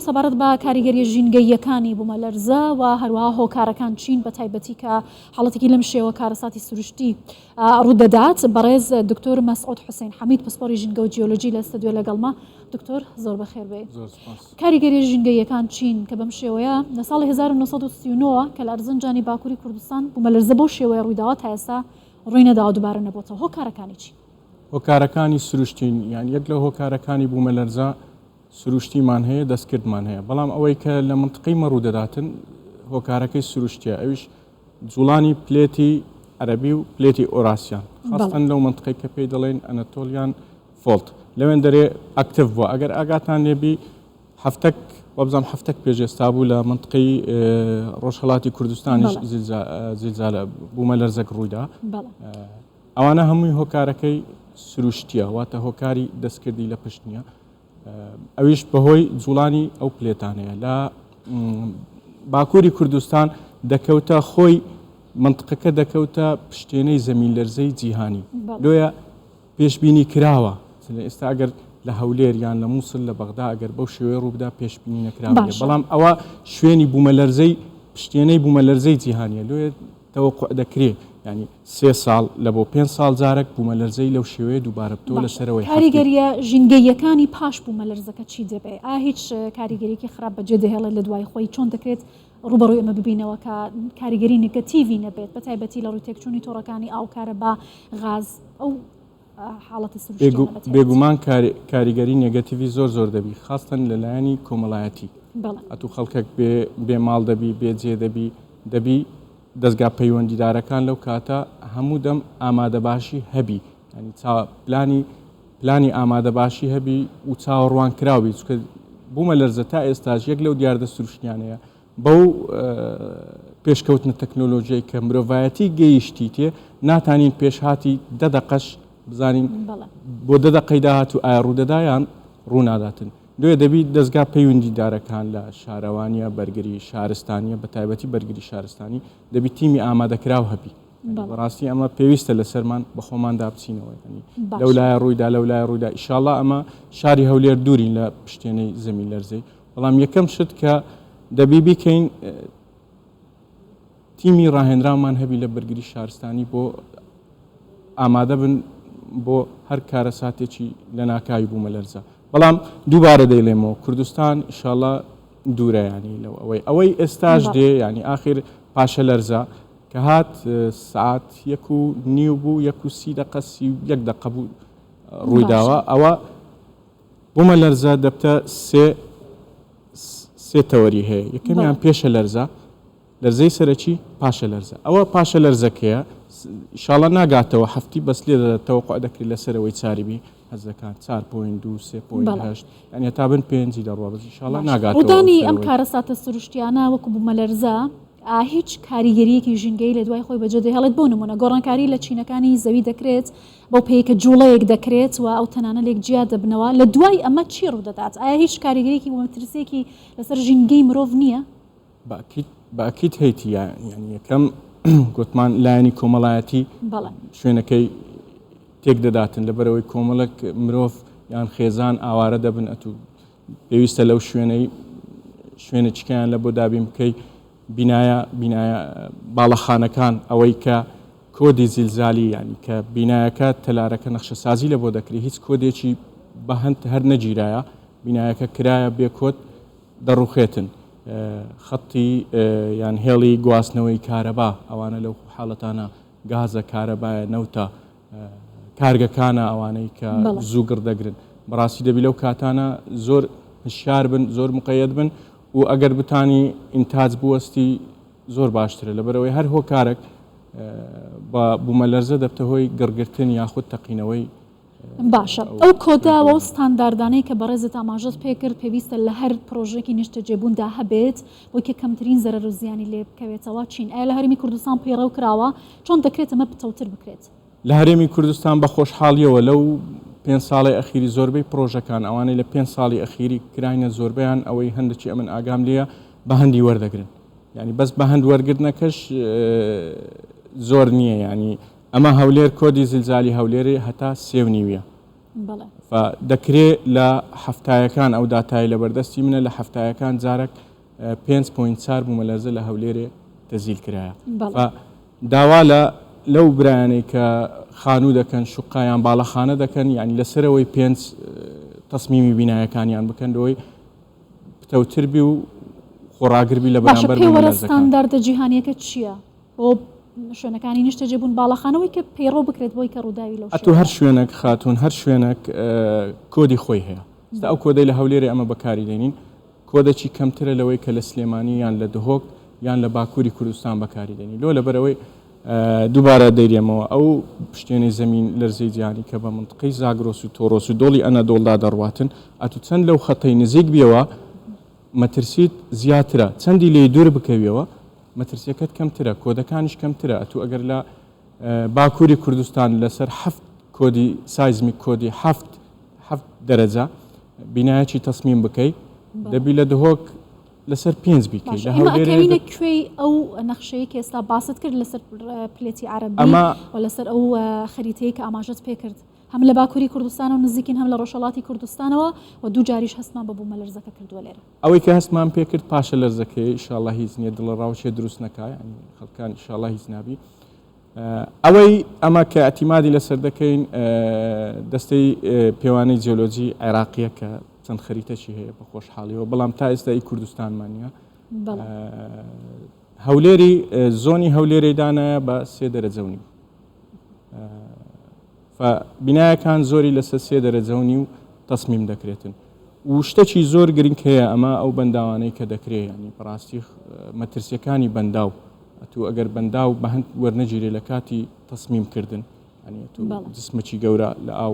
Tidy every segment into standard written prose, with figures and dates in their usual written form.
سەبارەت بە کاریگەریە ژینگەییەکانی بوومەلەرزە و هەروەها هۆکارەکان چین بە تایبەتی کە حاڵەتێکی لەم شێوە کارەساتی سروشتی ڕوودەدات بەڕێز دکتۆر مەسعود حوسێن حەمید پسپۆری ژینگە و جیۆلۆجی لە ستۆدیۆ لەگەڵمە دکتۆر زۆر بەخێر بێی کاریگەریە ژینگەییەکان چین کە بەم شێوەیە لە ساڵی 1939 کە لە ئەرزنجانی باکووری کوردستان بوومەلەرزە بەو شێوەیە ڕوویداوە تا ئێستا ڕووی نەداوە دووبارە نەبۆتەوە هۆکارەکانی چین؟ هۆکارەکانی سروشتین یان یەک لە هۆکارەکانی بوومەلەرزە سروشتیمان هەیە دەستکردمان هەیە بەڵام ئەوەی کە لە منتقەی مە ڕوودەداتن هۆکارەکەی سروشتیە ئەویش جوڵانی پلێتی عەرەبی و پلێتی ئۆراسیان خاستەن لەو منتقەی کە پێی دەڵێن Anatolian Fault لەوێن دەرێ active بووە ئەگەر ئاگاتان لێبی هەفتەک وابزانم هەفتەک پێش ئێستا بوو لە منتقەی ڕۆژهەڵاتی کوردستانیش زیلزالە بوومەلەرزەک ڕوویدا ئەوانە هەمووی هۆکارەکەی سروشتیە واتە هۆکاری دەستکردی لە پشت نییە ئەویش بەهۆی جوڵانی ئەو پلێتانەیە لە باکووری کوردستان دەکەوتە خۆی منطقەکە دەکەوتە پشتێنەی زەمین لەرزەی جیهانی لۆیە پێشبینی کراوە ئێستا ئەگەر لە هەولێر یان لە مووسل لە بەغدا ئەگەر بەو شێوەیە ڕووبدا پێشبینی نەکراوە بەڵام ئەوە شوێنی بوومەلەرزەی پشتێنەی بوومەلەرزەی جیهانیە لۆیە تەوەقوع دەکرێ یانی سێ ساڵ لە بۆ پێنج ساڵ جارەک بوومەلەرزەی لەو شێوەیە دووبارە بتەوە لە باشە سەرەوەی حەفتەی. کاریگەریە ژینگەییەکانی پاش بوومەلەرزەکە چی دەبێ؟ ئایا هیچ کاریگەریەکی خراپ بەجێ دەهێڵێت لە دوای خۆی؟ چۆن دەکرێت ڕووبەڕووی ئەمە ببینەوە کە کاریگەری نگەتیڤی نەبێت بە تایبەتی لە ڕووی تێکچوونی تۆڕەکانی ئاو، کارەبا، غاز ئەو حاڵەتە سروشتیانە بە تایبەتی؟ بێگومان کاریگەری نێگەتیڤی زۆر زۆر دەبی خاستەن لە لایەنی کۆمەڵایەتی ئەتوو خەڵکەک بێ بێ ماڵ دەبی بێ جێ دەبی دەبی دەزگا پەیوەندیدارەکان لەو کاتە هەموو دەم ئامادەباشی هەبی ینی چا پلانی پلانی ئامادەباشی هەبی و چاوەڕوان کراوی چونکە بوومە لەرزە تا ئێستاش یەک لەو دیاردە سروشتیانەیە بەو پێشکەوتنە تەکنۆلۆژیای کە مرۆڤایەتی گەیشتیتێ ناتانین پێشهاتی دە دەقەش بزانین بۆ دە دەقەی داهاتوو ئایا ڕوودەدا یان ڕووناداتن لۆیە دەبی دەزگا پەیوەندیدارەکان لە شارەوانیە بەرگری شارستانیە بە تایبەتی بەرگری شارستانی دەبی تیمی ئامادەکراو هەبی بەڕاستی ئەمە پێویستە لەسەرمان بە خۆماندا بچینەوە ینی لەو لایە ڕوویدا لەو لایە ڕوویدا ئیشاڵا ئەمە شاری هەولێر دوورین لە پشتێنەی زەمین لەرزەی بەڵام یەکەم شت کە دەبی بیکەین تیمی ڕاهێنراومان هەبی لە بەرگری شارستانی بۆ ئامادە بن بۆ هەر کارەساتێکی لەناکاوی بوومەلەرزە بەڵام دووبارە دەیڵێمەوە کوردستان ئیشاڵا دوورە ینی لەو ئەوەی ئەوەی ئێستاش دێ ینی ئاخر پاشە لەرزە کە هات سعات یەک و نیو بوو یەک و سی دقە 31 دقە بوو ڕوویداوە ئەوە بوومەلەرزە دەبتە سێ سێ تەوەری هەیە یەکەمیان پێشە لەرزە لەرزەی سەرەکی پاشە لەرزە ئەوە پاشە لەرزەکەیە ئیشاڵا ناگاتەوە هەفتی بەس لێ دەدات تەوەقع دەکرێت لەسەرەوەی چاری بی هەزەکان چار point دوو سێ point هەشت یانی هەتا بن پێنجی دەڕوا بەس ئیشاڵا ناگاتەوە ڕوودانی ئەم کارەساتە سروشتیانە وەکو بوومەلەرزە هیچ کاریگەریەکی ژینگەیی لە دوای خۆی بەجێ دەهێڵێت بۆ نمونە گۆڕانکاری لە چینەکانی زەوی دەکرێت بەو پێیە کە جوڵەیەک دەکرێت و ئەو تەنانە لێک جیا دەبنەوە لە دوای ئەمە چی ڕوودەدات ئایا هیچ کاریگەریەکی و مەترسیەکی لەسەر ژینگەی مرۆڤ نییە؟ بە ئەکید هەیتی یانی یەکەم گوتمان لایەنی کۆمەڵایەتی شوێنەکەی تێک دەداتن لەبەرەوەی کۆمەڵک مرۆڤ یان خێزان ئاوارە دەبن ئەتوو پێویستە لەو شوێنەی شوێنە چیکەیان لە بۆ دابین بکەی بینایە بینایە باڵەخانەکان ئەوەی کە کۆدی زیلزالی ینی کە بینایەکە تەلارەکە نەخشەسازی لە بۆ دەکری هیچ کۆدێکی بەهند هەر نەگیرایە بینایەکە کرایە بێ کۆد دەڕوخێتن خەتی یان هێڵی گواستنەوەی کارەبا ئەوانە لەو حاڵەتانە گازە کارەبایە نەوتە کارگەکانە ئەوانەی کە زوو گڕ دەگرن بەڕاستی دەبی لەو کاتانە زۆر هشیار بن زۆر مقەیەت بن و ئەگەر بتانی ئینتاج بوەستی زۆر باشترە لەبەرەوەی هەر هۆکارێک بە بوومەلەرزە دەبتە هۆی گڕگرتن یاخود تەقینەوەی باشە ئەو کۆدە و ئەو ستانداردانەی کە بەڕێزت ئاماژەت پێکرد پێویستە لە هەر پڕۆژەیەکی نیشتەجێبووندا هەبێت بۆی کە کەمترین زەرەر و زیانی لێ بکەوێتەوە چین؟ ئایا لە هەرێمی کوردستان پەیڕەو کراوە؟ چۆن دەکرێت ئەمە پتەوتر بکرێت؟ لە هەرێمی کوردستان بە خۆشحاڵیەوە لەو پێنج ساڵەی ئەخیری زۆربەی پڕۆژەکان ئەوانەی لە پێنج ساڵی ئەخیری کراینە زۆربەیان ئەوەی هەندەکی ئەمن ئاگام لێیە بە هەندی وەردەگرن یانی بەس بە هەند وەرگرتنەکەش زۆر نییە یانی ئەمە هەولێر کۆدی زلزالی هەولێرێ هەتا سێ و نیویە. فە دەکرێ لە حەفتایەکان ئەو داتای لەبەردەستی منە لە حەفتایەکان جارەک پێنج point چار بوومەلەرزە لە هەولێرێ تەزیل کرایە. فە داوا لە لەو برایانەی کە خانوو دەکەن شوقە یان باڵەخانە دەکەن یانی لەسەرەوەی پێنج تەسمیمی بینایەکانیان بکەن لەوەی پتەوتر بی و خۆڕاگر بی لە باشە بەرامبەر پێوەرە بوومەلەرزەکان. ستانداردە جیهانیەکە چییە بۆ شوێنەکانی نیشتەجێبوون باڵەخانەوەی کە پەیڕەو بکرێت بۆی کە ڕووداوی لەو ئەتوو شێوەیە هەر شوێنەک خاتوون هەر شوێنەک کۆدی خۆی هەیە ئێستا ئەو کۆدەی لە هەولێرێ ئەمە بەکاری دێنین کۆدەکی کەمترە لەوەی کە لە سلێمانی یان لە دهۆک یان لە باکووری کوردستان بەکاری دێنین لۆ لەبەرئەوەی دووبارە دەیرێمەوە ئەو پشتێنەی زەمین لەرزەی جیهانی کە بە منتقەی زاگرۆس و تۆرۆس و دۆڵی ئەنەدۆڵدا دەڕواتن ئەتوو چەند لەو خەتەی نزیک بیەوە مەترسیت زیاترە چەندی لێی دوور بکەویەوە مەترسیەکەت کەمترە کۆدەکانیش کەمترە ئەتوو ئەگەر لە باکووری کوردستان لەسەر حەفت کۆدی seismic کۆدی حەفت حەفت دەرەجە بینایەکی تەسمیم بکەی دەبی لە دهۆک لەسەر پێنج بیکەی لە هەولێر ئەکەوینە کوێی ئەو نەخشەیە کە ئێستا باست کرد لەسەر plate ی عەرەبی ئەمە و لەسەر ئەو خەریتەیە کە ئاماژەت پێ کرد هەم لە باکووری کوردستانەوە نزیکین هەم لە ڕۆژهەڵاتی کوردستانەوە و دوو جاریش هەستمان بە بوومەلەرزەکە کردووە لێرە. ئەوەی کە هەستمان پێ کرد پاشە لەرزەکەیە ئیشاڵڵا هیچ نییە دڵەڕاوکێ دروست نەکا یانی خەڵکان ئیشاڵڵا هیچ نابی. ئەوەی ئەمە کە ئیعتیمادی لەسەر دەکەین دەستەی پێوانەی جیۆلۆجی عێراقیە کە چەند خەریتەکی هەیە بە خۆشحاڵیەوە بەڵام تا ئێستا ئی کوردستانمان نییە هەولێری زۆنی هەولێری دانایە بە سێ دەرەجە و نیو بینایەکان زۆری لەسەر سێ دەرەجە و نیو تەسمیم دەکرێتن و شتەکی زۆر گرنگ هەیە ئەمە ئەو بەنداوانەی کە دەکرێ ینی بەڕاستی مەترسیەکانی بەنداو ئەتوو ئەگەر بەنداو بە هەند وەرنەگیرێ لە کاتی تەسمیم کردن ینی ئەتوو جسمەکی گەورە لە ئاو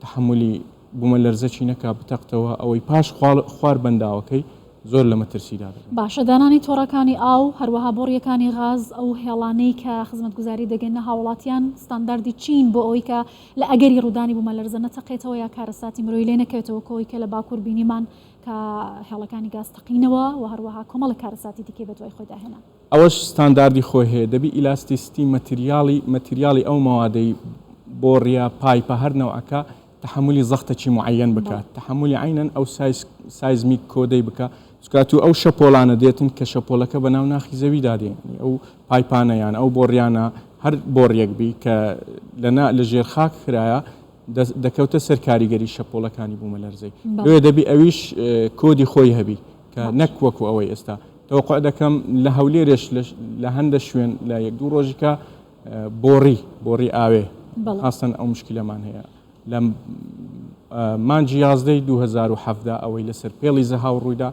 تەحەمولی بومەلەرزەکی نەکا بتەقتەوە ئەوەی پاش خوار بەنداوەکەی زۆر لە مەترسیدا دەبن. باشە دانانی تۆڕەکانی ئاو، هەروەها بۆڕییەکانی غاز، ئەو هێڵانەی کە خزمەتگوزاری دەگەننە هاوڵاتیان ستانداردی چین بۆ ئەوەی کە لە ئەگەری ڕوودانی بومەلەرزە نەتەقێتەوە یا کارەساتی مرۆیی لێ نەکەوێتەوە وەک ئەوەی کە لە باکوور بینیمان کە هێڵەکانی گاز تەقینەوە و هەروەها کۆمەڵێک کارەساتی دیکەی بەدوای خۆیدا هێنا. ئەوەش ستانداردی خۆی هەیە، دەبی elasticity مەتریاڵی مەتریاڵی ئەو مەوادەی بۆڕیە، پایپە، هەر نەوعەکە تەحەمولی زەختەکی موعەیەن بکا، تەحەمولی عەینەن ئەو سایز seismic کۆدەی بکا، چونکە ئەتوو ئەو شەپۆڵانە دێتن کە شەپۆلەکە بە ناو ناخی زەویدا دێ، یانی ئەو پایپانە یان ئەو بۆڕیانە هەر بۆڕیەک بی کە لە نا لە ژێر خاک خرایە دەکەوتە سەر کاریگەری شەپۆڵەکانی بوومەلەرزەی. لۆیە دەبی ئەویش کۆدی خۆی هەبی کە نەک وەکو ئەوەی ئێستا. تەوەقوع دەکەم لە هەولێرێش لە هەندە شوێن لە یەک دوو ڕۆژیکە بۆڕی بۆڕی ئاوێ خاستەن ئەو مشکلەمان هەیە لە مانگی یازدەی 2017 ئەوەی لەسەر پێڵی زەهاو ڕوویدا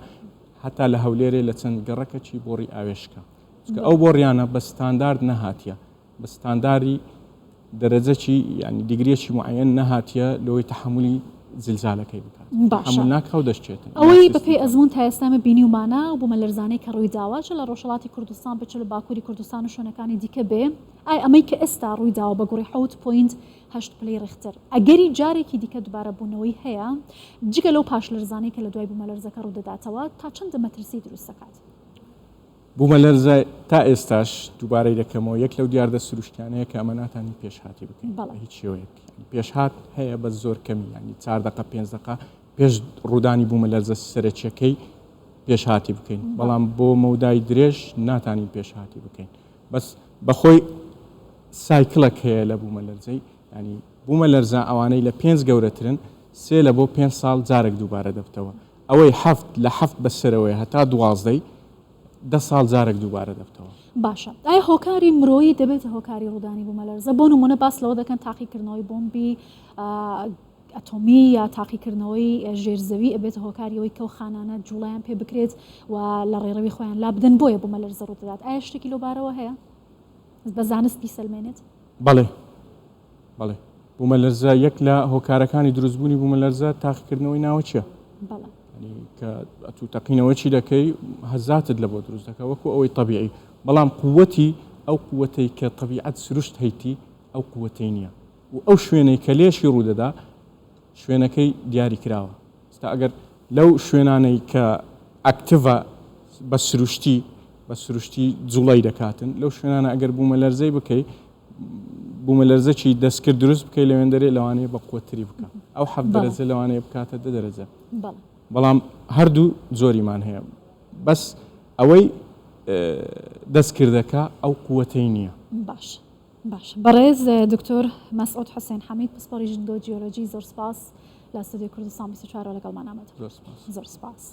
هەتا لە هەولێرێ لە چەند گەڕەکەکی بۆڕی ئاوێ شکا چونکە ئەو بۆڕیانە بە ستاندارد نەهاتیە بە ستانداری دەرەجەکی یانی دیگریەکی معەیەن نەهاتیە لۆی تەحەمولی زلزالەکەی بکات باشە تەحەمول ناکا و دەشچێتن ئەوەی بە پێی ئەزموون تا ئێستا ئێمە بینیومانە ئەو بوومەلەرزانەی کە ڕووی داوە چ لە ڕۆژهەڵاتی کوردستان بێ چ لە باکووری کوردستان و شوێنەکانی دیکە بێ ئایا ئەمەی کە ئێستا ڕووی داوە بە گوڕی 7.8 پلەی ڕیختر ئەگەری جارێکی دیکە دووبارە بوونەوەی هەیە جگە لەو پاشلەرزانەی کە لە دوای بوومەلەرزەکە ڕوو دەداتەوە تا چەندە مەترسی دروست دەکات؟ بوومەلەرزە تا ئێستاش دووبارەی دەکەمەوە یەک لەو دیاردە سروشتیانەیە کە ئەمە ناتانین پێشهاتی بکەین بە هیچ شێوەیەک پێشهات هەیە بە زۆر کەمی ینی چار دقە پێنج دقە پێش ڕوودانی بوومەلەرزە سەرەکیەکەی پێشهاتی بکەین بەڵام بۆ مەودای درێژ ناتانین پێشهاتی بکەین بەس بەخۆی سایکلەک هەیە لە بوومەلەرزەی ینی بوومەلەرزە ئەوانەی لە پێنج گەورەترن سێ لە بۆ پێنج ساڵ جارێک دووبارە دەبتەوە ئەوەی حەفت لە حەفت بەسەرەوەیە هەتا دوازدەی دە ساڵ جارێک دووبارە دەبتەوە. باشە ئایا هۆکاری مرۆیی دەبێتە هۆکاری ڕوودانی بوومەلەرزە؟ بۆ نموونە باس لەوە دەکەن تاقیکردنەوەی بۆمبی ئەتۆمی یا تاقیکردنەوەی ژێر زەوی ئەبێتە هۆکاری ئەوەی کەو خانانە جوڵەیان پێ بکرێت و لە ڕێڕەوی خۆیان لابدەن بۆیە بوومەلەرزە ڕوودەدات ئایا شتێکی لەو بارەوە هەیە بە زانست بیسەلمێنێت؟ بەڵێ بەڵێ بوومەلەرزە یەک لە هۆکارەکانی دروستبوونی بوومەلەرزە تاقیکردنەوەی ناوەکیە کە ئەتوو تەقینەوە چی دەکەی هەزاتت لە بۆ دروست دەکە وەکو ئەوەی طببیعی بەڵام قوتی ئەو قوتەی کە طبیعەت سروشت هەیتی ئەو قوتەی نییە و ئەو شوێنەی کە لێشی ڕوودەدا شوێنەکەی دیاری کراوە ستا ئەگەر لەو شوێنانەی کە ئەکتڤە بە سروشتی بە سروشتی جوڵەی دەکاتن لەو شوێنانە ئەگەر بوومە لەرزەی بکەی بوومەلەرزەکی دەستکرد دروست بکەی لەوێندەرێ لەوانەیە بە قوتری بکە ئەو حەفت دەرەجە لەوانەیە بکاتە دە دەرەجە بەڵام هەردوو جۆریمان هەیە بەس ئەوەی دەستکردەکە ئەو قوتەی نییە. باش باش بەڕێز دکتۆر مەسعود حوسێن حەمید پسپۆڕی ژینگە و جیۆلۆجی زۆر سپاس لە ستۆدیۆی کوردستان 24 لەگەڵمان ئامادە زۆر سپاس.